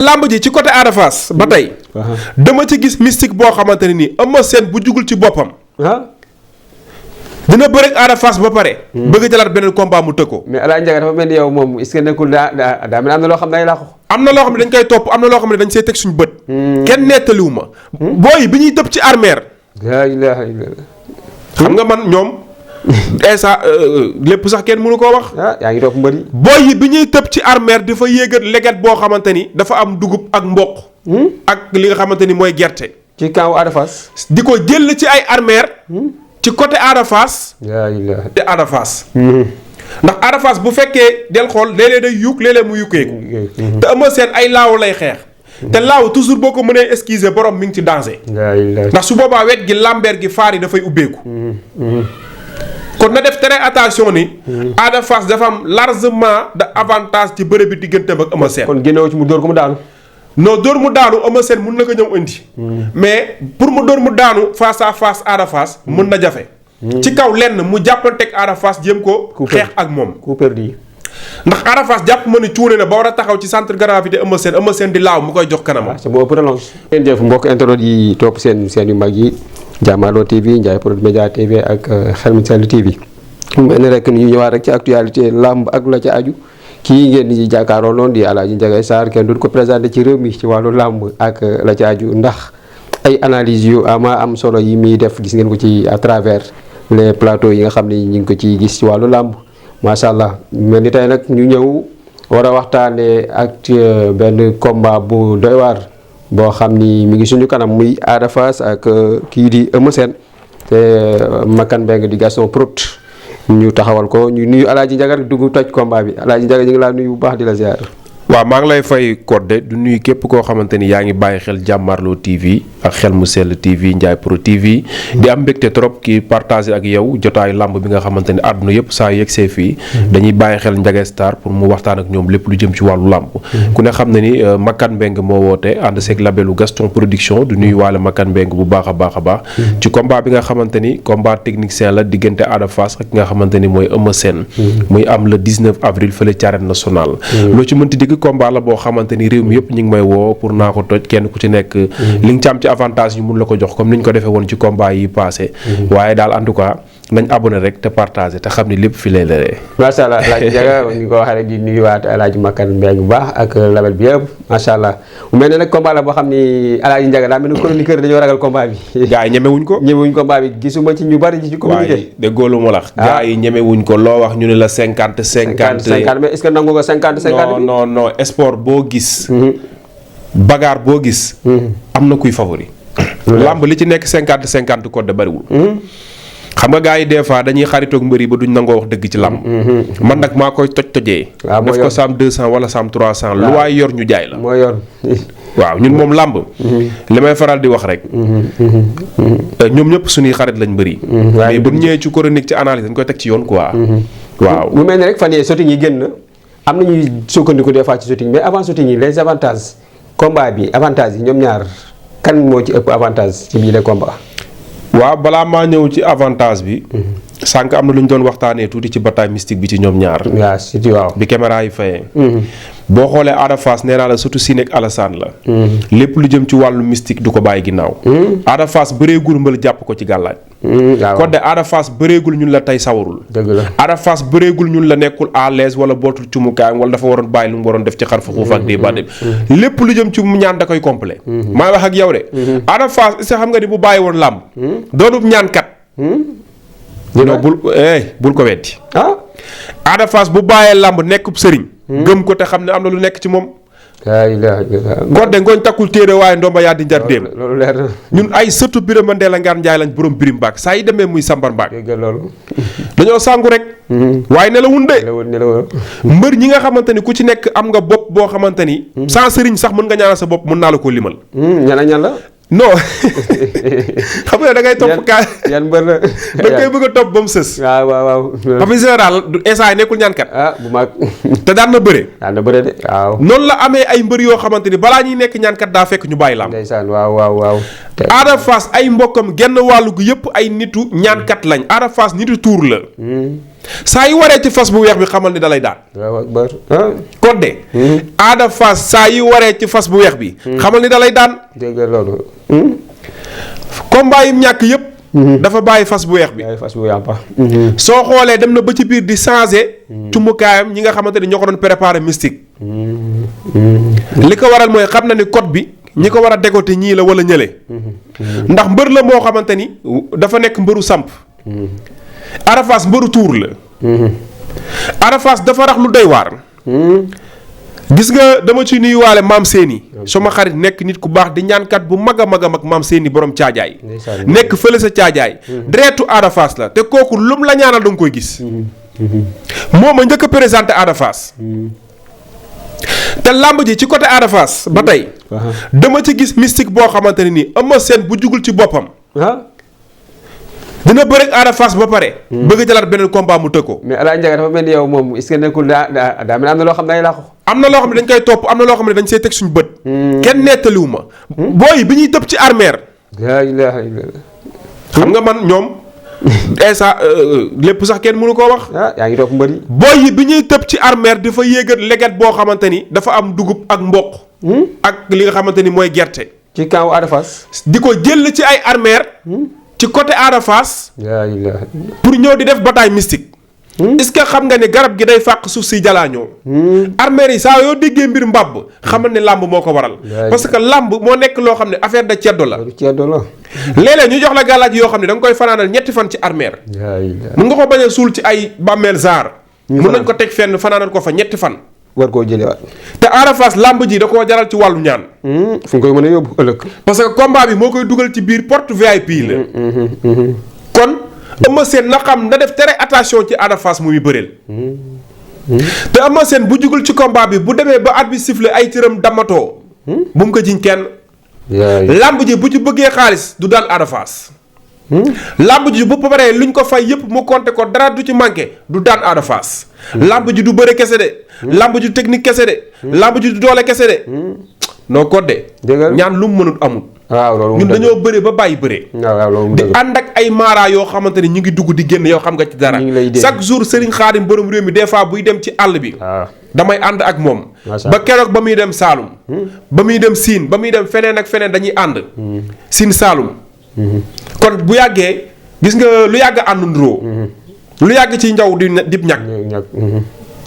làmb ji ci côté Ada Fass ba tey. dama ci gis mystique boo xamante ne nii Eumeu Sène bu jugul ci boppam. dina bëre ak Ada Fass ba pare. bëgg a jëlaat beneen combat mu tëg ko. mais El Hadj Ndiaga dafa mel ni yow moom est-ce que nekkul daa mel am na loo xam ne day laaxu. am na loo xam ne dañ koy topp am na loo xam ne dañ see teg suñu bët. kenn nettaliwu ma. booy bi ñuy tëb ci armeer. laa ilaaha illallaah. xam nga man ñoom. instant lépp sax kenn mënu koo wax. yaa ngi topp mbër yi. booy yi bi ñuy tëb ci armeer dafa yéegat leget boo xamante ni dafa am dugub ak mboq. ak li nga xamante ni mooy gerte. ci camp Ada Fass. di ko jël ci ay armeer. ci côté Ada Fass. laa ilaaha. te Ada Fass. ndax Ada Fass bu fekkee del xool léeg-léeg day yuuk léeg-léeg mu yukkeeku. te Eumeu Sène ay laaw lay xeex. te laaw toujours boo ko mënee esquiser borom mi ngi ci danger. laa ilaaha. ndax su boobaa wet gi lambeer gi faar yi dafay ubbeeku. kon na def très attention ni. Ada Fass dafa am largement de avantage ci bëre bi digganteem ak Eumeu Sène. kon génnewu ci mu dóor ko mu daanu. non dóor mu daanu Eumeu Sène mun na ko ñëw indi. mais pour mu dóor mu daanu face à face Ada Fass mun na jafe. ci kaw lenn mu jàppanteeg Ada Fass jéem ko xeex ak moom. coup perdu. ndax Ada Fass jàpp ma ni cuune na ba war a taxaw ci centre gravité Eumeu Sène di laaw mu koy jox kanamam. c'est moo ëpp relance. ngeen jëf mbokk internet yi topp seen yu mag yi Jamarloo TV Ndiaye Prod Media TV ak Xel mu Sell TV. mu mel ni rek ñu ñëwaat rek ci actualité làmb ak la ca aju kii ngeen di jàkkaaroo noonu di Alaaji Ndiaga Sarr kenn du ko présenté ci réew mi ci wàllu làmb ak la ca aju ndax ay analyse yu am solo yi muy def gis ngeen ko ci à travers les plateaux yi nga xam ne ñu ngi ko ci gis ci wàllu làmb macha allah mel ni tey nag ñu ñëw war a waxtaanee ak benn combat bu doy waar boo xam ni mi ngi suñu kanam muy Ada Fass ak kii di Eumeu Sène te Makan Mbengue di Gaston Prod ñu taxawal ko ñu nuyu Alaaji Ndiaga rek dugg toj combat bi Alaaji Ndiaga ñu ngi laa nuyu bu baax di la ziar. waaw maa ngi lay fay Codé du nuyu képp koo xamante ni yaa ngi bàyyi xel Jamarloo TV ak Xel mu Sell TV Ndiaye Pro TV di am mbégte trop ki partagé ak yow jotaayu làmb bi nga xamante ni àdduna yëpp saa yegsee fii dañuy bàyyi xel Ndiaga Sarr pour mu waxtaan ak ñoom lépp lu jëm ci wàllu làmb ku ne xam ne ni Makan Mbengue moo woote ànd seeg labelu Gaston Production du nuyu waale Makan Mbengue bu baax a baax a baax ci combat bi nga xamante ni combat technicien la diggante Ada Fass ak nga xamante ni mooy Eumeu Sène muy am le 19 avril fële ci Arène Nationale loo ci mënti dégg combat la boo xamante ni réew mi yëpp ñu ngi may woo pour naa ko toj kenn ku ci nekk li nga ci am ci avantage ñu mun la ko jox comme ni ñu ko defee woon ci combat yi passé waaye daal en tout cas nañ abonné rek te partagé te xam ni lépp fi lay lëree. macha allah Alaaji Ndiaga ñu ko waxee rek di nuyuwaat Alaaji Makan Mbengue bu baax ak label bi yëpp macha allah mu mel ne nag combat la boo xam ni Alaaji Ndiaga daa mel ni chroniqueur dañoo ragal combat bi. gars yi ñemewuñ ko. ñemewuñ combat bi gisuma ci ñu bari ci communiqué. waaye déggoo lu ma la wax. gars yi ñemewuñ ko loo wax ñu ne la 50 mais est-ce que nangu nga 50 bi. non sport boo gis. bagarre boo gis. am na kuy favori. lamb li ci nekk 50 Codé bariwul. xam nga gars yi des fois dañuy xaritoog mbër yi ba duñ nangoo wax dëgg ci làmb man nag maa koy tojee def ko saam 200 wala saam 300 lu waay yor ñu jaay la moo yor waaw ñun moom làmb li may faral di wax rek ñoom ñëpp suñuy xarit lañ mbër yi mais bu ñëwee ci chronique ci analyse dañ koy teg ci yoon quoi waaw mu mel ne rek fan yii shooting yi génn am na ñuy sukkandiku des fois ci shooting mais avant shooting yi les avantages combat bi avantage yi ñoom ñaar kan moo ci ëpp avantage ci biir les combat waaw balaa maa ñëw ci avantage bi. sànq am na lu ñu doon waxtaanee tuuti ci bataille mystique bi ci ñoom ñaar. waaw surtout waaw. bi caméra yi fayee. boo xoolee Ada Fass nee naa la surtout Sine ak Alassane la. lépp lu jëm ci wàllu mystique du ko bàyyi ginnaaw. Ada Fass bëreegul mbal jàpp ko ci gàllaaj. waaw kon de Ada Fass bëreegul ñun la tey sawarul. dëgg la Ada Fass bëreegul ñun la nekkul à l'aise wala bootul ci mu kaayam wala dafa waroon bàyyi lu mu waroon def ci xar fa xuuf ak débat lépp lu jëm ci mu ñaan da koy complet maa wax ak yow de. Ada Fass est-ce que xam nga ni bu bàyyi woon làmb. doonub ñaankat. non bul ko weddi. Ada Fass bu bàyyee làmb nekkub sëriñ. gëm ko te xam ne am na lu nekk ci moom. Codé ngooñ takkul téere waaye ndomba yaa di njar déem. loolu leer na ñun ay sëtu Birama Ndeela Ngaan Njaay lañ borom birim mbaak saa yi demee muy sambar mbaak. loolu. dañoo sàngu rek. waaye nelawun de. mbër ñi nga xamante ni ku ci nekk am nga bopp boo xamante ni. sans sëriñ sax mën nga ñaanal sa bopp mën naa la koo limal. ñan la. non xam nga da ngay topp kaa yan mbër la da ngay bëgg a topp ba mu sës. waaw. xam nga général instant yi nekkul ñaankat. bu mag. te daan na bëre. de waaw. noonu la amee ay mbër yoo xamante ni balaa ñuy nekk ñaankat daa fekk ñu bàyyi laam. ndeysaan waaw. Ada Fass ay mbokkam genn wàllu gu yëpp ay nitu ñaankat lañ Ada Fass nitu tuur la. saa yu waree ci fas bu weex bi xamal ni dalay daan. waaw akbar ah. Codé. Ada Fass saa yu waree ci fas bu weex bi. xamal ni dalay daan. dégg nga loolu. combat yi ñàkk yëpp. dafa bàyyi fas bu weex bi. bàyyi fas bu weex ba. soo xoolee dem na ba ci biir di changer. cumukaayam ñi nga xamante ni ñoo ko doon préparer mystique. li ko waral mooy xam na ni code bi ñi ko war a dégoter ñii la wala ñële. ndax mbër la moo xamante ni dafa nekk mbëru samp. Ada Fass mbëru tuur la. Ada Fass dafa rax lu doy waar. gis nga dama ci nuyuwaale maam Séni sama xarit nekk nit ku baax di ñaankat bu mag a mag a mag maam Séni borom caajaay. nekk fële sa caajaay. deretu Ada Fass la te kooku lum la ñaanal da nga koy gis. moo ma njëkk a présenté Ada Fass. te làmb ji ci côté Ada Fass ba tey. dama ci gis mystique boo xamante ne nii Eumeu Sène bu jugul ci boppam. dina bëre ak Ada Fass ba pare. bëgg a jëlaat beneen combat mu tëg ko. mais El Hadj Ndiaga dafa mel ni yow moom est-ce que nekkul daa mel am na loo xam ne day làqu. am na loo xam ne dañ koy topp am na loo xam ne dañ see teg suñu bët. kenn nettaliwu ma. booy bi ñuy tëb ci armeer. laa ilaaha illallaah. xam nga man ñoom. esa lépp sax kenn mënu koo wax. yaa ngi topp mbër yi. booy yi bi ñuy tëb ci armeer dafa yéegat leget boo xamante ni dafa am dugub ak mboq. ak li nga xamante ni mooy gerte. ci kaw Ada Fass. di ko jël ci ay armeer. ci côté Ada Fass. laa ilaaha pour ñëw di def bataille mystique. est-ce que xam nga ne garab gi day fàq suuf si jalaañoo. armeer yi saa yoo déggee mbir mbàbb xamal ne làmb moo ko waral. parce que làmb moo nekk loo xam ne affaire de ceddo la. ceddo la. léeg-léeg ñu jox la gàllaaj yoo xam ne da nga koy fanaanal ñetti fan ci armeer. mun nga ko bañ a suul ci ay bàmmeel zaar. mun nañ ko teg fenn fanaanal ko fa ñetti fan. war koo jëlewaat. te Ada Fass làmb ji da koo jaral ci wàllu ñaan. fu nga koy mën a yóbbu ëllëg. parce que combat bi moo koy dugal ci biir porte VIP la. kon Eumeu Sène na xam na def très attention ci Ada Fass muy bëreel. te Eumeu Sène bu jugul ci combat bi bu demee ba arbitre siffle ay cëram damatoo. bu mu ko jiñ kenn. làmb ji bu ci bëggee xaalis du daan Ada Fass. làmb ji bu paree luñ ko fay yëpp mu compter ko dara du ci manqué du daan Ada Fass. làmb ji du bëre kese de. làmb ji du technique kese de. làmb ji du doole kese de. noo Codé. ñaan lu mu mënut amul. waaw loolu ñun dañoo bëre ba bàyyi bëre. waaw loolu di ànd ak ay maara yoo xamante ni ñu ngi dugg di génn yow xam nga ci dara. chaque jour Serigne Khadim borom réew mi des fois buy dem ci àll bi. damay ànd ak moom. ba keroog ba muy dem Saalum. ba muy dem Siin ba muy dem feneen ak feneen dañuy ànd. Siin Saalum. kon bu yàggee gis nga lu yàgg ànd nduroo. lu yàgg ci njaw dib ñàkk.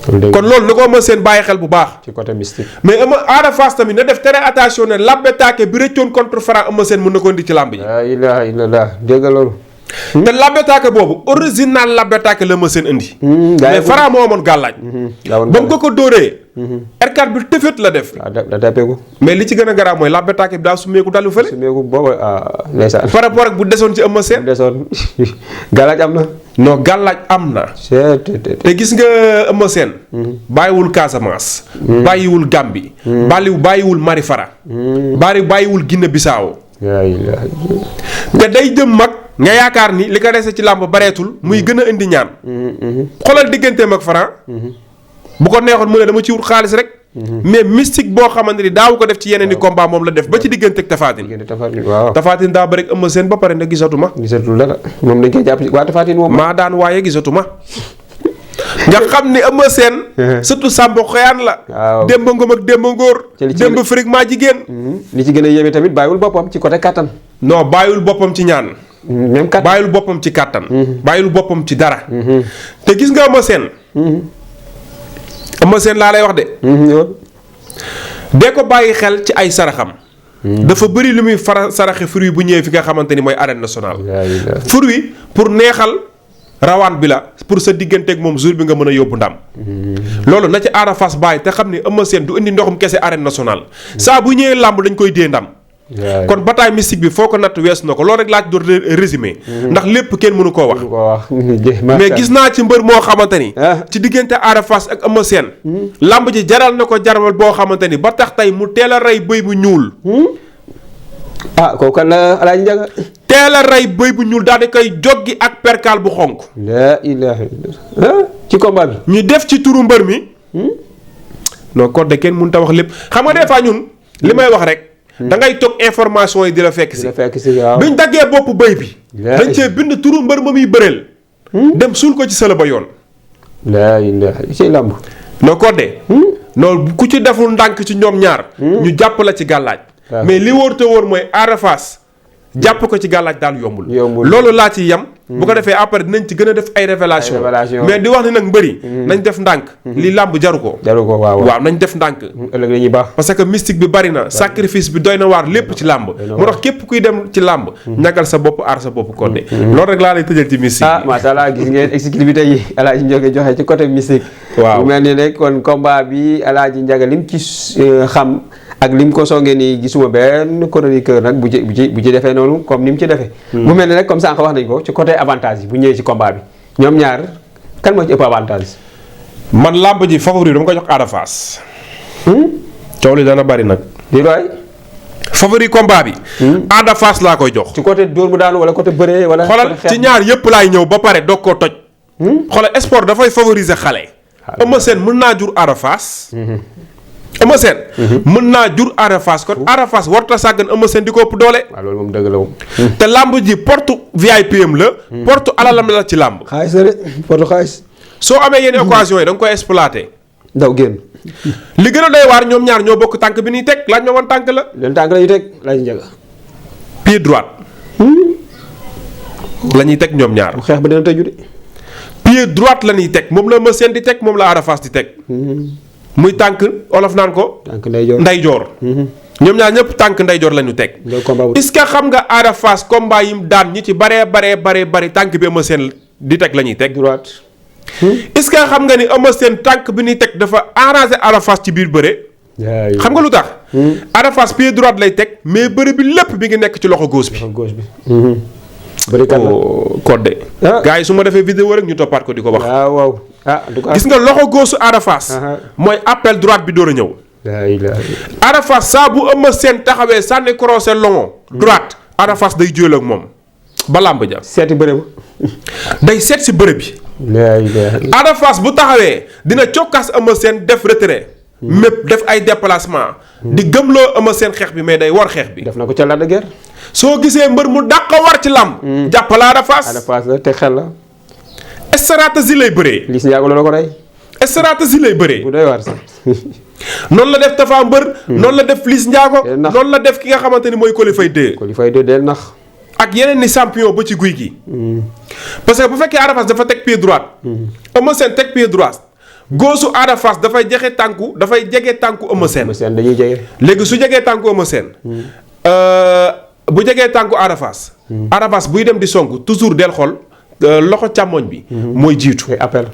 kon loolu na ko Eumeu Sène bàyyi xel bu baax. ci côté mystique. mais Ada Fass tamit na def très attention ne labbe taake bi rëccoon contre Franc Eumeu Sène mën na ko indi ci làmb ji. laa ilaaha illallaah dégg loolu. te labbe taake boobu original labbe taake la Eumeu Sène indi. mais Franc moo amoon gàllaaj. ba mu ko dóoree. R4 bi tëfët la def. da tàppeeku. mais li ci gën a garaaw mooy labbe taake bi daa sumeeku dalu fële. sumeeku boobu ndeysaan. par rapport ak bu desoon ci Eumeu Sène. desoon gàllaaj am na. non gàllaaj am na. te gis nga Eumeu Sène. bàyyiwul Casamance. bàyyiwul Gambie. bàyyiwul Mali Fara. bàyyiwul Guinée Bissau. te day jëm mag. nga yaakaar ni li ko dese ci làmb bareetul muy gën a indi ñaan. xoolal digganteem ak Franc. bu ko neexoon mu ne dama ci wut xaalis rek. mais mystique boo xamante ni daawu ko def ci yeneen i combat moom la def ba ci diggante ak Tapha Tine. waaw Tapha Tine daa bëri ak Eumeu Sène ba pare ne gisatuma. gisatul dara moom dañ koy jàpp ci waa Tapha Tine moom. maa daan waaye gisatuma. nga xam ni Eumeu Sène. surtout Samba Xoyaan la. waaw Demba Ngom ak Demba Ngóor. Demba Frig maa jigéen. li ci gën a yéeme tamit bàyyiwul boppam ci côté kattan. non bàyyiwul boppam ci ñaan. même kattan bàyyiwul boppam ci kattan. bàyyiwul boppam ci dara. te gis nga Eumeu Sène. Eumeu Sène laa lay wax de. dee ko bàyyi xel ci ay saraxam. dafa bëri lu muy saraxe fruit bu ñëwee fi nga xamante ni mooy arène nationale. fruit pour neexal rawaan bi la pour sa digganteeg moom jour bi nga mën a yóbbu ndam. loolu na ci Ada Fass bàyyi te xam ni Eumeu Sène du indi ndoxum kese arène nationale. saa bu ñëwee làmb dañ koy dee ndam. kon bataille mystique bi foo ko natt weesu na ko loolu rek laaj doon résumé. ndax lépp kenn mënu koo wax. mais gis naa ci mbër moo xamante ni. ci diggante Ada Fass ak Eumeu Sène. lamb ji jaral na ko jaral boo xamante ni ba tax tey mu teel a rey bëy bu ñuul. kooku kan la Alaaji Ndiaga. teel a rey bëy bu ñuul daal di koy joggi ak perkaal bu xonk. laa ilaaha illallaah ci combat bi. ñu def ci turu mbër mi. non Codé kenn mënut a wax lépp xam nga des fois ñun li may wax rek. da ngay toog information yi di la fekk si. waaw biñ daggee bopp bëy bi. dañ cee bind turu mbër ma muy bëreel. dem suul ko ci sëla ba yoon. laa ilaaha ci làmb. noo Codé. noonu ku ci deful ndànk ci ñoom ñaar. ñu jàpp la ci gàllaaj. mais li wóor te wóor mooy Ada Fass jàpp ko ci gàllaaj daal yombul. loolu laa ci yem. bu ko defee après dinañ ci gën a def ay révélation mais di wax ni nag mbëri. nañ def ndànk. li làmb jaru ko. waaw nañ def ndànk. ëllëg dañuy baax. parce que mystique bi bari na sacrifice bi doy na waar lépp ci làmb. moo tax képp kuy dem ci làmb. ñagal sa bopp aar sa bopp Codé. loolu rek laa lay tëjal ci mystique. macha allah gis ngeen exclusivité yi El Hadj Ndiaga joxe ci côté mystique. waaw mu mel ni rek kon combat bi El Hadj Ndiaga lim ci xam. ak lim ko songee nii gisuma benn chroniqueur nag bu ci defee noonu comme ni mu ci defee. mu mel ni rek comme sànq wax nañ ko ci côté avantage yi bu ñëwee ci combat bi ñoom ñaar kan moo ci ëpp avantage. man làmb ji favori dama ko jox Ada Fass. coow li dana bari nag. di doy. favori combat bi. Ada Fass laa koy jox. ci côté dóor mu daanu wala côté bëree wala. xoolal ci ñaar yëpp laay ñëw ba pare doog koo toj. xoolal sport dafay favoriser xale. Eumeu Sène mën naa jur Ada Fass. Eumeu Sène mën naa jur Ada Fass kon Ada Fass warta sàggan Eumeu Sène di ko ëpp doole. waaw loolu moom dëgg la moom. te làmb ji porte VIP am la. porte alalam la ci làmb. xaalis la de porte xaalis. soo amee yenn occasion yi da nga koy exploité. ndaw génn. li gën a doy waar ñoom ñaar ñoo bokk tànk bi ñuy teg laaj ma wan tànk la. leen tànk la ñuy teg laaj Ndiaga. pied droite. la ñuy teg ñoom ñaar. xeex ba dina tëju de. pied droite la ñuy teg moom la Eumeu Sène di teg moom la Ada Fass di teg. muy tànk olof naan ko. tànk ndeyjoor ndeyjoor. ñoom ñaar ñëpp tànk ndeyjoor la ñu teg. est-ce que xam nga Ada Fass combat yi mu daan ñi ci baree bari tànk bi Eumeu Sène di teg la ñuy teg. droite. est-ce que xam nga ni Eumeu Sène tànk bi ñuy teg dafa arrangé Ada Fass ci biir bëre. xam nga lu tax. Ada Fass pied droite lay teg mais bëre bi lépp bi ngi nekk ci loxo gauche bi. gauche bi. bëri kan la Codé. gars yi su ma defee vidéo rek ñu toppaat ko di ko wax. waaw en tout cas gis nga loxo gauche Ada Fass. mooy appel droite bi door a ñëw. Ada Fass saa bu Eumeu Sène taxawee sànni croisé longo droite Ada Fass day jóol ak moom ba làmb ja. seeti bëre ba. day seet si bëre bi. Ada Fass bu taxawee dina cokkaas Eumeu Sène def retrait. mépp def ay déplacement. di gëmloo Eumeu Sène xeex bi mais day war xeex bi. def na ko ca Lac de Guiers. soo gisee mbër mu dàq war ci làmb. jàppala Ada Fass. Ada Fass la te xel la. stratégie lay bëree. Liss Ndiago la ko rey. stratégie lay bëree. bu doy waar sax. noonu la def Tapha Mbeur. noonu la def Liss Ndiago. noonu la def ki nga xamante ni mooy Coly Faye 2. Coly Faye 2 del nax. ak yeneen ni champion ba ci guy gi. parce que bu fekkee Ada Fass dafa teg pied droite. Eumeu Sène teg pied droite. góosu Ada Fass dafay jege tànku Eumeu Sène. Eumeu Sène dañuy jege. léegi su jegee tànku Eumeu Sène. bu jegee tànku Ada Fass. Ada Fass buy dem di song toujours del xool loxo càmmoñ bi. mooy jiitu.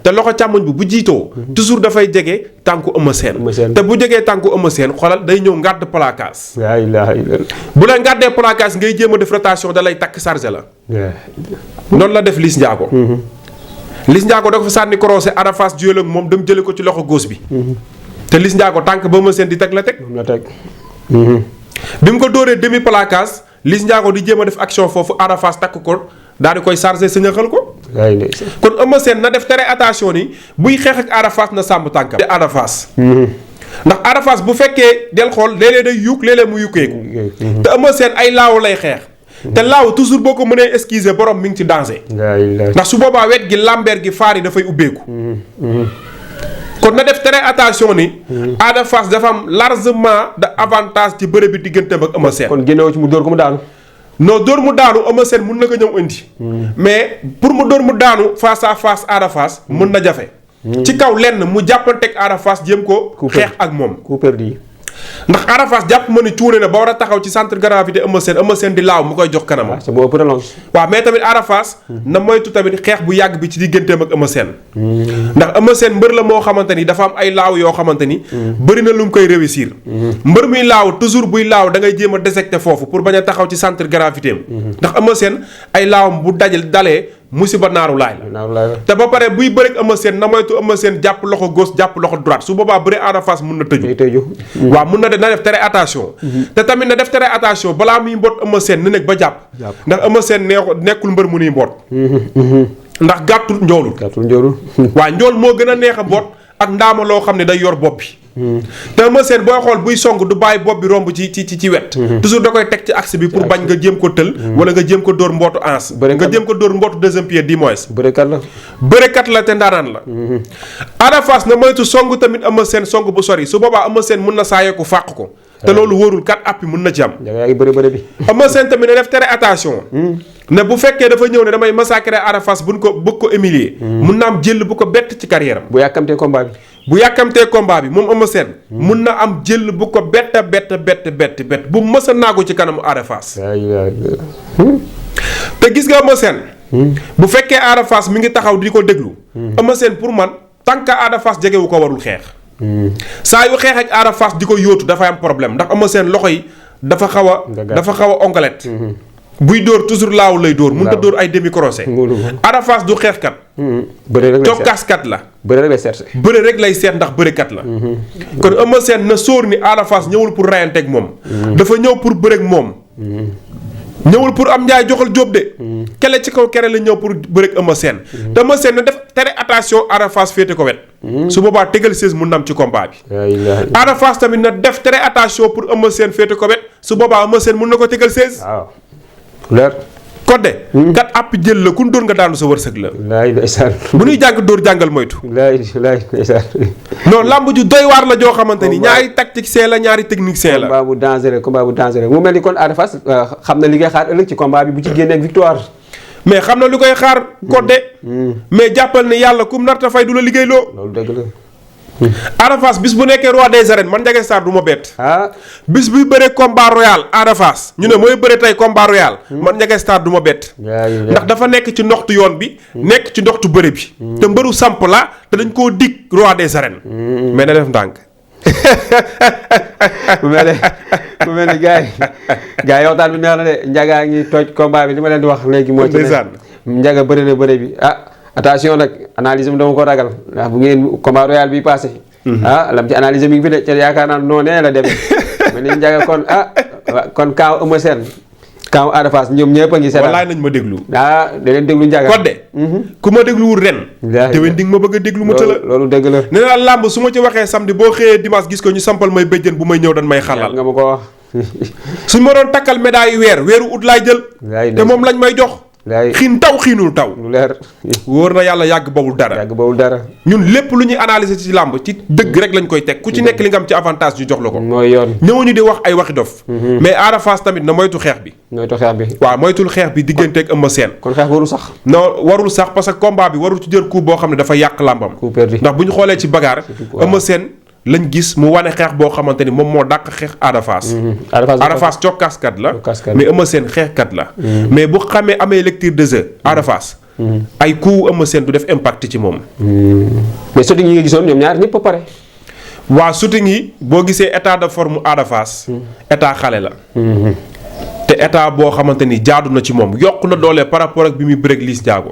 te loxo càmmoñ bi bu jiitoo. toujours dafay jege tànku Eumeu Sène. te bu jegee tànku Eumeu Sène xoolal day ñëw ngàdd placage. laa ilaaha illallaah. bu la ngàddee placage ngay jéem a def rotation da lay takk chargé la. noonu la def Liss Ndiago. Liss Ndiago da ko fa sànni croisé Ada Fass jiyal ak moom dem jële ko ci loxo gauche bi. te Liss Ndiago tànk ba Eumeu Sène di teg la teg. bi mu ko dóoree demi placage Liss Ndiago di jéem a def action foofu Ada Fass takk ko daal di koy chargé sañaxal ko. kon Eumeu Sène na def très attention ni buy xeex ak Ada Fass na sàmm tànkam. te Ada Fass. ndax Ada Fass bu fekkee del xool léeg-léeg day yuuk léeg-léeg mu yukkeeku. te Eumeu Sène ay laaw lay xeex. te laaw toujours boo ko mënee esquiser borom mi ngi ci danger. ndax su boobaa wet gi lambeer gi faar yi dafay ubbeeku. kon na def très attention ni. Ada Fass dafa am largement de avantage ci bëre bi digganteem ak Eumeu Sène. kon génnewu ci mu dóor ko mu daanu. non dóor mu daanu Eumeu Sène mun na ko ñëw indi. mais pour mu dóor mu daanu face à face Ada Fass mën na jafe. ci kaw lenn mu jàppanteeg Ada Fass jéem ko. xeex ak moom. coup perdu. ndax Ada Fass jàpp ma ni cuune na ba war a taxaw ci centre gravité Eumeu Sène di laaw mu koy jox kanam. c'est bon prolonge. waaw mais tamit Ada Fass na moytu tamit xeex bu yàgg bi ci digganteem ak Eumeu Sène. ndax Eumeu Sène mbër la moo xamante ni dafa am ay laaw yoo xamante ni. bëri na lu mu koy réussir. mbër muy laaw toujours buy laaw da ngay jéem a détecter foofu pour bañ a taxaw ci centre gravité am. ndax Eumeu Sène ay laawam bu dalee. musiba naaru laay la te ba pare buy bëreeg Eumeu Sène na moytu Eumeu Sène jàpp loxo gauche jàpp loxo droite su boobaa bëre Ada Fass mun na tëju. waaw mun na def très attention. te tamit na def très attention balaa muy mboot Eumeu Sène na nekk ba jàpp. ndax Eumeu Sène nekkul mbër mu nuy mboot. ndax gàttul njoolul. waaw njool moo gën a neex a mboot ak ndaama loo xam ne day yor bopp bi. te Eumeu Sène booy xool buy song du bàyyi bopp bi romb ci wet. toujours da koy teg ci axe bi pour bañ nga jéem ko tël. wala nga jéem ko dóor mbootu ans. nga jéem ko dóor mbootu deuxième pied du moins. bërekat la te ndaanaan la. Ada Fass na moytu song tamit Eumeu Sène song bu sori su boobaa Eumeu Sène mun na saayeeku fàq ko. te loolu wóorul kat appi mun na ci am. yaa ngi bëre bi. Eumeu Sène tamit na def très attention. ne bu fekkee dafa ñëw ne damay massacrer Ada Fass buñ ko bëgg ko humilier. mun na am jël bu ko bett ci carrière am. bu yàkkamtee combat bi. moom Eumeu Sène. mun na am jël bu ko bett bu mës a naagu ci kanamu Ada Fass. te gis nga Eumeu Sène. bu fekkee Ada Fass mi ngi taxaw di ko déglu. Eumeu Sène pour man tant que Ada Fass jegewu ko warul xeex. saa yu xeex ak Ada Fass di ko yóotu dafay am problème ndax Eumeu Sène loxo yi dafa xaw a ongalette. buy dóor toujours laaw lay dóor. mënut a dóor ay demi crochet. Ada Fass du xeexkat. tokkaaskat la. bëre rek lay seet ndax bërekat la. kon Eumeu Sène na sóor ni Ada Fass ñëwul pour rayanteeg moom. dafa ñëw pour bëreeg moom. ñëwul pour am njaay joxal jóob de. kele ci kaw kere la ñëw pour bëreeg Eumeu Sène. te Eumeu Sène na def tere attention Ada Fass féete ko wet. su boobaa tegal 16 mu nam ci combat bi. Ada Fass tamit na def tere attention pour Eumeu Sène féete ko wet su boobaa Eumeu Sène mun na ko tegal 16. waaw leer. Codé. kat àpp jël la ku dóor nga daanu sa wërsëg la. laay ndeysaan. bu ñuy jàng dóor jàngal moytu. laay ndeysaan. non lamb ju doy waar la joo xamante ni ñaari tacticien la ñaari technicien la. combat bu dangereux mu mel ni kon Ada Fass xam na li ngay xaar ëllëg ci combat bi bu ci génnee ak victoire. mais xam na lu koy xaar Codé. mais jàppal ne yàlla kum narta fay du la liggéeyloo. loolu dëgg la. Ada Fass bis bu nekkee roi des arènes man Ndiaga Sarr du ma bett. bis buy bëree combat royal Ada Fass ñu ne mooy bëre tey combat royal. man Ndiaga Sarr du ma bett. ndax dafa nekk ci ndoxtu yoon bi. nekk ci ndoxtu bëre bi. te mbëru samp la te dañ koo dig roi des arènes. mais na def ndànk. mu mel ni gars yi waxtaan bi neex na de Ndiaga ngi tooj combat bi li ma leen di wax léegi. moo ci ne Ndiaga bëri na bëre bi attention nag analyse dama ko ragal ndax bu ngeen combat royal bi passé. lam ci analyse mi ngi fi de ca yaakaar naa noonee la demee. mais ni Ndiaga kon kaaw Eumeu Sène kaaw Ada Fass ñoom ñëpp a ngi seetaan. wallaay nañ ma déglu. da leen déglu Ndiaga. Codé. ku ma dégluwul ren. déwén di nga ma bëgg a déglu ma tëla. loolu dëgg la. nee naa làmb su ma ci waxee samedi boo xëyee dimanche gis ko ñu sampal may béjjën bu may ñëw dañ may xalal. nga ma ko wax. suñ ma doon takkal médaille weeru ut laay jël. te moom lañ may jox. xiin taw xiinul taw. lu leer. wóor na yàlla yàgg bawul dara. ñun lépp lu ñuy analyser ci làmb ci dëgg rek lañ koy teg ku ci nekk li nga am ci avantage ñu jox la ko. mooy yoon ñëwuñu di wax ay waxi dof. mais Ada Fass tamit na moytu xeex bi. waaw moytul xeex bi digganteeg Eumeu Sène. kon xeex warul sax. non warul sax parce que combat bi warul ci jël coup boo xam ne dafa yàq làmbam. coup perdu ndax bu ñu xoolee ci bagaar. Eumeu Sène lañ gis mu wane xeex boo xamante ni moom moo dàq xeex Ada Fass. Ada Fass cokkaaskat la. mais Eumeu Sène xeexkat la. mais bu xamee amee lecture de jeu Ada Fass. ay coup Eumeu Sène du def impact ci moom. mais shooting yi nga gisoon ñoom ñaar ñëpp a pare. waa shooting yi boo gisee état de forme Ada Fass. état xale la. te état boo xamante ni jaadu na ci moom yokk na doole par rapport ak bi muy bëreeg Liss Ndiago.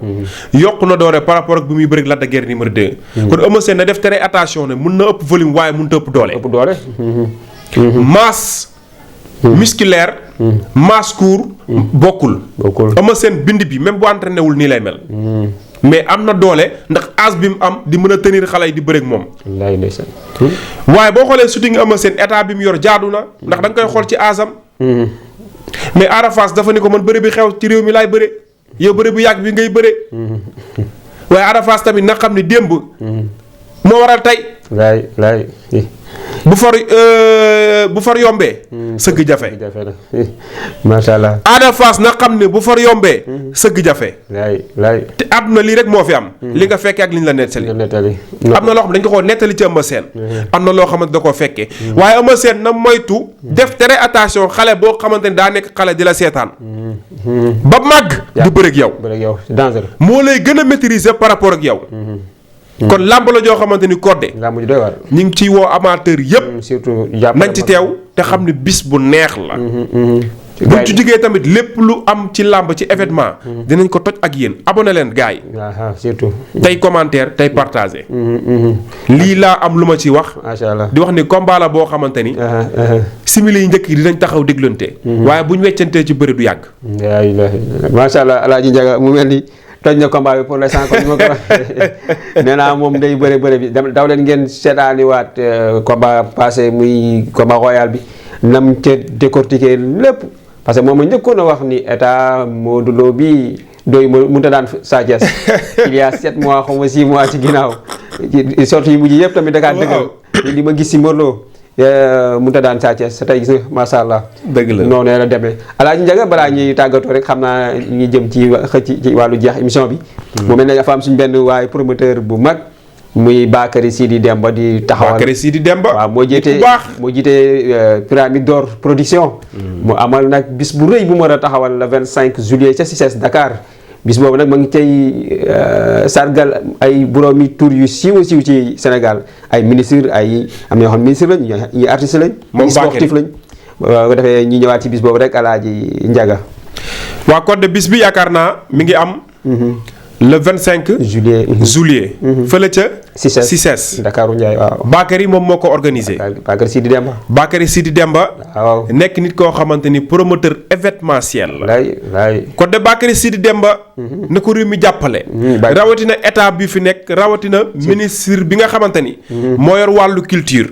yokk na doole par rapport ak bi muy bëreeg Lac de Guiers numéro 2. kon Eumeu Sène na def très attention ne mun na ëpp volume waaye mënut a ëpp doole. masse musculaire. masse court. bokkul. Eumeu Sène bind bi même bu entraîné wul nii lay mel. mais am na doole ndax âge bi mu am di mën a tenir xale yi di bëreeg moom. waaye boo xoolee shooting Eumeu Sène état bi mu yor jaadu na ndax da nga koy xool ci âge am. mais Ada Fass dafa ni ko man bëre bi xew ci réew mi laay bëre yow bëre bu yàgg bi ngay bëre. waaye Ada Fass tamit na xam ni démb. moo waral tey. bu far yombee. sëgg jafe. macha allah. Ada Fass na xam ne bu far yombee. sëgg jafe. te àdduna lii rek moo fi am. li nga fekkee ak li ñu la nettali. am na loo xam ne dañ ko koo nettali ci Eumeu Sène. am na loo xamante da koo fekkee. waaye Eumeu Sène na moytu. def très attention xale boo xamante ni daa nekk xale di la seetaan. ba màgg. di bëreeg yow. moo lay gën a maîtriser par rapport ak yow. kon làmb la joo xamante ni Codé. làmb ji doy waar. ñu ngi ciy woo amateur yëpp. surtout nañ ci teew te xam ne bis bu neex la. buñ ci jógee tamit lépp lu am ci làmb ci événement. dinañ ko toj ak yéen abonné leen gars yi. surtout. tey commentaire tey partagé. lii laa am lu ma ci wax. macha allah di wax ni combat la boo xamante ni. simili yi njëkk yi dinañ taxaw déglante. waaye bu ñu weccantee ci bëri du yàgg. macha allah Alaaji Ndiaga mu mel ni toj na combat bi pour l'instant comme ni ma ko waxee nee naa moom day bëre bi daw leen ngeen seetaaniwaat combat passé muy combat royal bi nam ca décortiquer lépp parce que moom ma njëkkoon a wax ni état Modou Lo bi doy mënut a daan Sa Thiès il y a 7 mois xaw ma 6 mois ci ginnaaw sorties yi mujj yëpp tamit da kaa dëggal li ma gis si Modou Lo mënut a daan Sa Thiès tey gis nga macha allah. dëgg la noonu la demee Alaaji Njaga balaa ñuy tàggatoo rek xam naa ñu jëm ci ci wàllu jeex émission bi. mu mel ne dafa am suñu benn waaye promoteur bu mag. muy Bakary Sidi Demba di taxawal Bakary Sidi Demba. waaw moo jiite Pyramide d'Or production. mu amal nag bis bu rëy bu mu war a taxawal le 25 juillet ca CICES Dakar. bis boobu nag ma ngi cay sargal ay boroomi tur yu siiw ci Sénégal ay ministre ay am na yoo xam ministre lañ ñi artiste lañ. moom sportif lañ. ko defee ñu ñëwaat ci bis boobu rek Alaaji Njaga. waa code de bis bi yaakaar naa mi ngi am. le 25 juillet. fële ca CICES Dakar Ndiaye waaw. Bakary moom moo ko organisé. Bakary Sidi Demba. Bakary Sidi Demba. waaw nekk nit koo xamante ni promoteur événementiel la. waay kon de Bakary Sidi Demba. na ko réew mi jàppale. rawatina état bi fi nekk rawatina ministre bi nga xamante ni. moo yor wàllu culture.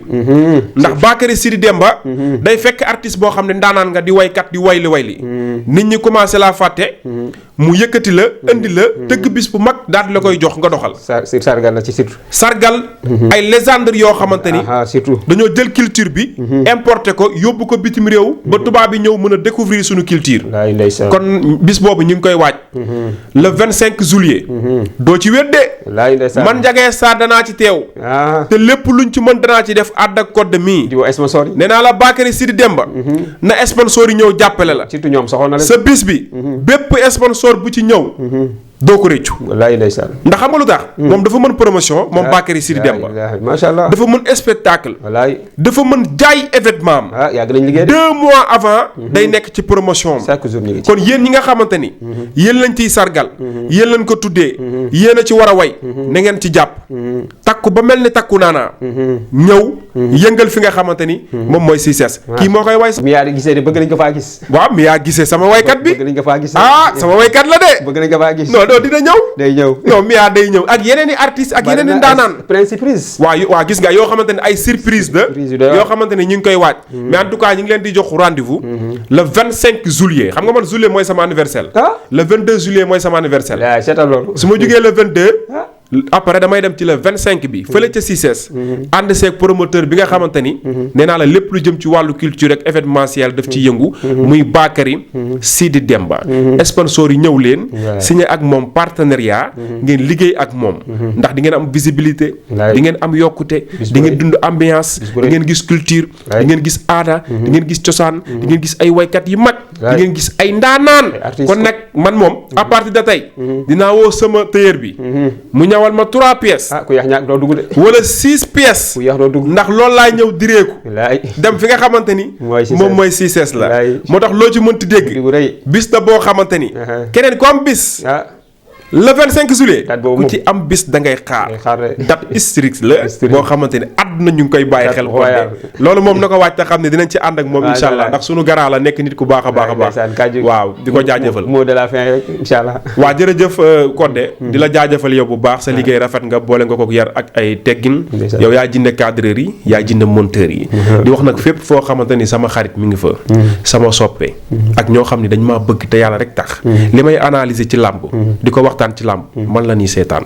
ndax Bakary Sidi Demba. day fekk artiste boo xam ne ndaanaan nga di waykat di wayli. nit ñi commencé laa fàtte. mu yëkkati la indi la tëgg bis bu mag daal di la koy jox nga doxal. sargal la ci surtout. sargal ay légendes yoo xamante ni. surtout dañoo jël culture bi. importé ko yóbbu ko bitim réew. ba tubaab bi ñëw mën a découvrir suñu culture. kon bis boobu ñu ngi koy waaj. le 25 juillet. doo ci wéddee. man Ndiaga Sarr danaa ci teew. te lépp luñ ci mën danaa ci def àdd ak code mii. di woo sponsor yi. nee naa la Bakary Sidi Demba. na sponsor yi ñëw jàppale la. surtout ñoom soxla na leen. sa bis bi. bépp sponsor bu ci ñëw. doo ko réccu. wallaay ndeysaan. ndax xam nga lu tax. moom dafa mën promotion moom Bakary Sidi Demba. macha allah dafa mën spectacle. wallaay dafa mën jaay événement am. yàgg nañ liggéey 2 mois avant. day nekk ci promotion am. chaque jour ñu ngi ci. kon yéen ñi nga xamante ni. yéen lañ ciy sargal. yéen lañ ko tuddee. yéen a ci war a way. na ngeen ci jàpp. takku ba mel ni takku naanaa. ñëw. yëngal fi nga xamante ni. moom mooy CICES. kii moo koy way. mi yaa gisee de bëgg nañ ko faa gis. waaw mi yaa gisee sama waykat bi. bëgg nañ ko faa gis. sama waykat la de. bëgg nañ ko faa gis. non dina ñëw. day ñëw non Mia day ñëw ak yeneen i artistes ak yeneen i ndaanaan. surprise. waa gis nga yoo xamante ne ay surprise la. yoo xamante ne ñu ngi koy waaj. mais en tout cas ñu ngi leen di jox rendez-vous. le 25 juillet xam nga man juillet mooy sama anniversaire. le 22 juillet mooy sama anniversaire. waaw seetal loolu. su ma jugee le 22. après damay dem ci le 25 bi fële ca CICES. ànd seeg promoteur bi nga xamante ni. nee naa la lépp lu jëm ci wàllu culture ak événementiel daf ci yëngu. muy Bakary Sidi Demba. sponsor yi ñëw leen. signé ak moom partenariat. ngeen liggéey ak moom. ndax di ngeen am visibilité. di ngeen am yokkute. di ngeen dund ambiance. di ngeen gis culture. di ngeen gis aada. di ngeen gis cosaan. di ngeen gis ay waykat yu mag. di ngeen gis ay ndaanaan. kon nag man moom à partir de tey. dinaa woo sama tailleur bi. mu ñawal ma 3 pièces. ku yax ñaak doo dugg de. wala 6 pièces. ku yax doo dugg ndax loolu laay ñëw direeku. dem fi nga xamante ni. moom mooy CICES la. moo tax loo ci mënti dégg. bis la boo xamante ni. keneen ko am bis. le 25 juillet. ku ci am bis da ngay xaar. date historique la. boo xamante ni àdduna ñu ngi koy bàyyi xel. loolu moom na ko wàcc te xam ne dinañ ci ànd ak moom incha allah ndax sunu garaa la nekk nit ku baax a baax a baax. waaw di ko jaajëfal. mot de la fin rek incha allah. waa jërëjëf Codé. di la jaajëfal yow bu baax sa liggéey rafet nga boole nga ko yar ak ay teggin. yow yaa jënd cadreur yi yaa jënd monteur yi. di wax nag fépp foo xamante ni sama xarit mi ngi fa. sama soppe. ak ñoo xam ne dañ maa bëgg te yàlla rek tax. li may analyser ci làmb di ko waxtaan ci làmb man la ñuy seetaan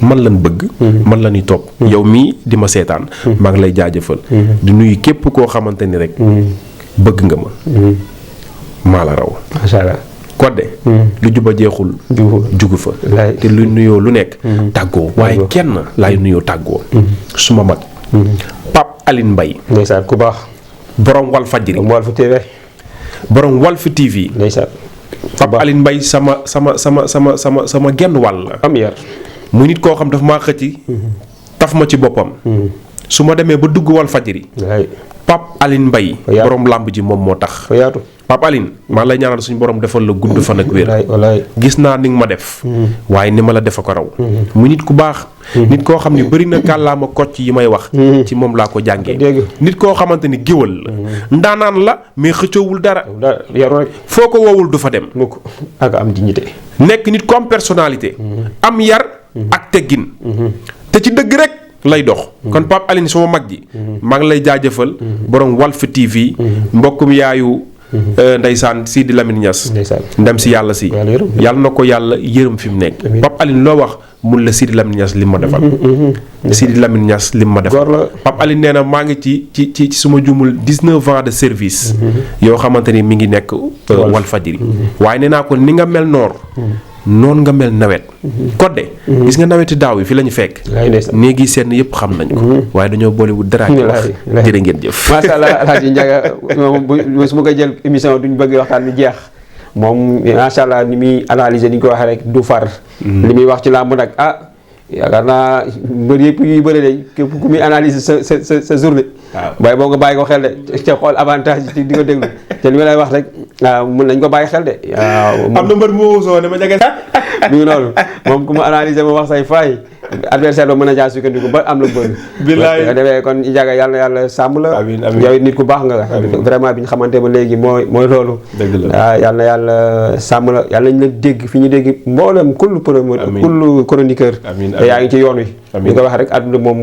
man lañ bëgg man la ñuy topp yow mii di ma seetaan maa ngi lay jaajëfal di nuyu képp koo xamante ni rek bëgg nga ma maa la raw macha allah Codé lu juba jeexul jugu fa te lu nuyoo lu nekk tàggoo waaye kenn laay nuyoo tàggoo suma mag Pape Aline Mbaye ndeysaan ku baax borom Walfadjri borom Walf TV ndeysaan Pape Aline Mbaye sama genn wàll la am yar muy nit koo xam dafa maa xëcc taf ma ci boppam su ma demee ba dugg Walfadjri Pape Aline Mbaye borom làmb ji moom moo tax Pape Aline maa lay ñaanal suñu borom defal la gudd fan ak wér gis naa ni nga ma def waaye ni ma la defa ko raw mu nit ku baax nit koo xam ne bëri na kàllaama kocc yi may wax ci moom laa ko jàngee nit koo xamante ni géwal la ndaanaan la mais xëccoowul dara yaru rek foo ko woowul du fa dem mukk ak am dignité nekk nit comme personnalité. am yar ak teggin. te ci dëgg rek lay dox. kon Pape Aline sama mag ji. maa ngi lay jaajëfal. borom Walf TV. mbokkum yaayu. Ndeysaan Sidi Lamine Niass. ndem si yàlla si. yàlla na ko yàlla yërëm fi mu nekk. Pape Aline loo wax mun la Sidi Lamine Niass li ma defal. Sidi Lamine Niass li ma defal. Pape Aline nee na maa ngi ci suma jumul 19 ans de service. yoo xamante ni mi ngi nekk Walfadjri. waaye nee naa ko ni nga mel noor. noonu nga mel nawet. Codé. gis nga naweti daaw yi fi la ñu fekk. néegi seen yëpp xam nañ ko. waaye dañoo boolewul dara ci wax. jërë ngeen jëf. macha allah Alaaji Ndiaga moom su ma koy jël émission duñ bëgg waxtaan bi jeex moom macha allah ni muy analyser ni ñu ko waxee rek du far. li muy wax ci làmb nag yaakaar naa mbër yëpp yuy bëre de képp ku muy analyser sa journée. waaye boo nga bàyyi ko xel de ca xool avantage di ko déglu te li ma lay wax rek mën nañ ko bàyyi xel de. am na mbër moo soo ne ma jege. mi ngi noonu moom ku ma analyser ma wax say faay adversaire ba mën a jaar sukkandiku ba am la bëgg. billaay defee kon Ndiaga yàlla na yàlla sàmm la. amiin amiin yow it nit ku baax nga. vraiment bi ñu xamante ba léegi mooy loolu. dëgg la yàlla na yàlla sàmm la yàlla nañ la dégg fi ñu dégg mboolem kullu promoteur kullu chroniqueur. te yaa ngi ci yoon wi. li ko wax rek àdduna moom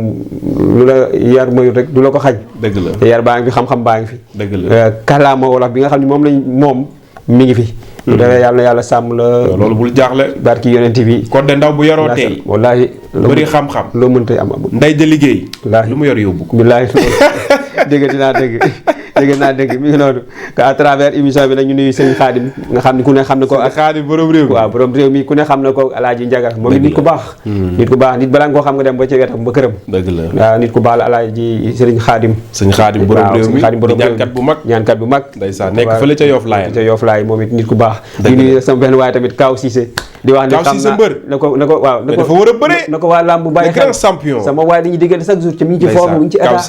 lu la yar moyul rek du la ko xañ. dëgg la te yar baa ngi fi xam-xam baa ngi fi. dëgg la kàllaama wolof bi nga xam ne moom mi ngi fi. bu defee yàlla na yàlla sàmm la. loolu bul jaaxle. barki yonent bi. Codé Ndaw bu yoroo tey. wallaahi bëri xam-xam. loo mënta am amul. nday de liggéey. wallaahi lu mu yor yóbbu ko. billaahi dégg naa dégg mi ngi noonu à travers émission bi nag ñu nuyu sëñ Xaadim nga xam ne ku ne xam na ko ak Xaadim borom réew mi. waaw borom réew mi ku ne xam na ko Alaaji Ndiaga moom nit ku baax. nit ku baax nit balaa nga koo xam nga dem ba ca wetam ba këram. dëgg la waaw nit ku baax la Alaaji sëriñ Xaadim. sëñ Xaadim borom réew mi ñaankat bu mag. ndeysaan nekk fële ca Yoff Laay moom it nit ku baax. di nuyu sama benn waaye tamit Kaaw Cissé di wax ne xam naa na ko waaw dafa war a bëre na ko waa làmb bàyyi xel sama waaye dañuy diggante chaque jour ci mi ngi ci forme mi ngi ci état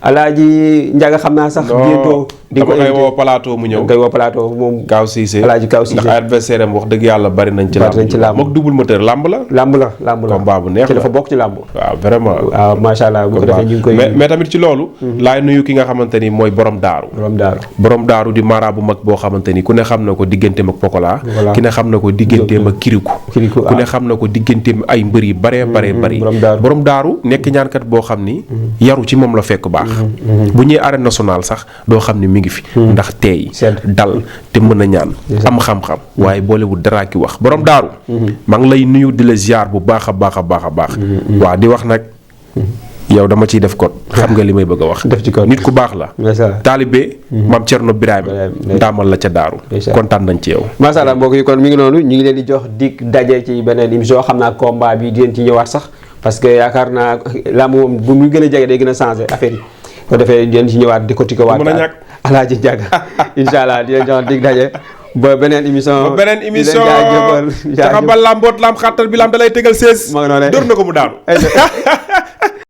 Alaaji Ndiaga xam naa sax bientôt di ko koy woo plateau mu ñëw koy woo plateau moom Kaaw Cissé Alaaji Kaaw Cissé ndax adversaire am wax dëgg yàlla bari nañ ci làmb mook double moteur làmb la combat bu neex la ci dafa bokk ci làmb waaw vraiment waaw macha allah bu ko defee ñu ngi koy mais tamit ci loolu laay nuyu ki nga xamante ni mooy borom daaru di mara bu mag boo xamante ni ku ne xam na ko digganteem ak Pokola ki ne xam na ko digganteem ak Kirikou ku ne xam na ko digganteem ay mbër yi bare borom daaru nekk ñaankat boo xam ni yaru ci moom la fekk baax bu ñuy arène nationale sax doo xam ni mi ngi fi ndax teey dal te mën a ñaan am xam-xam waaye boolewul dara ki wax borom daaru maa ngi lay nuyu di la ziar bu baax a baax waaw di wax nag yow dama ciy def code xam nga li may bëgg a wax nit ku baax la taalibe maam Cerno Birahima ndaamal la ca daaru kontaan nañ ci yow macha allah mbokk yi kon mi ngi noonu ñu ngi leen di jox dig daje ci beneen émission xam naa combat bi di leen ci ñëwaat sax parce que yaakaar naa làmb moom bu muy gën a jege day gën a changé affaire yi ko defee di leen ci ñëwaat di ko waat Alaaji Ndiaga incha allah di leen jox dig daje ba beneen émission taxam ba lamboot lam xattal bi lam da lay tegal 16 dóor na ko mu daanu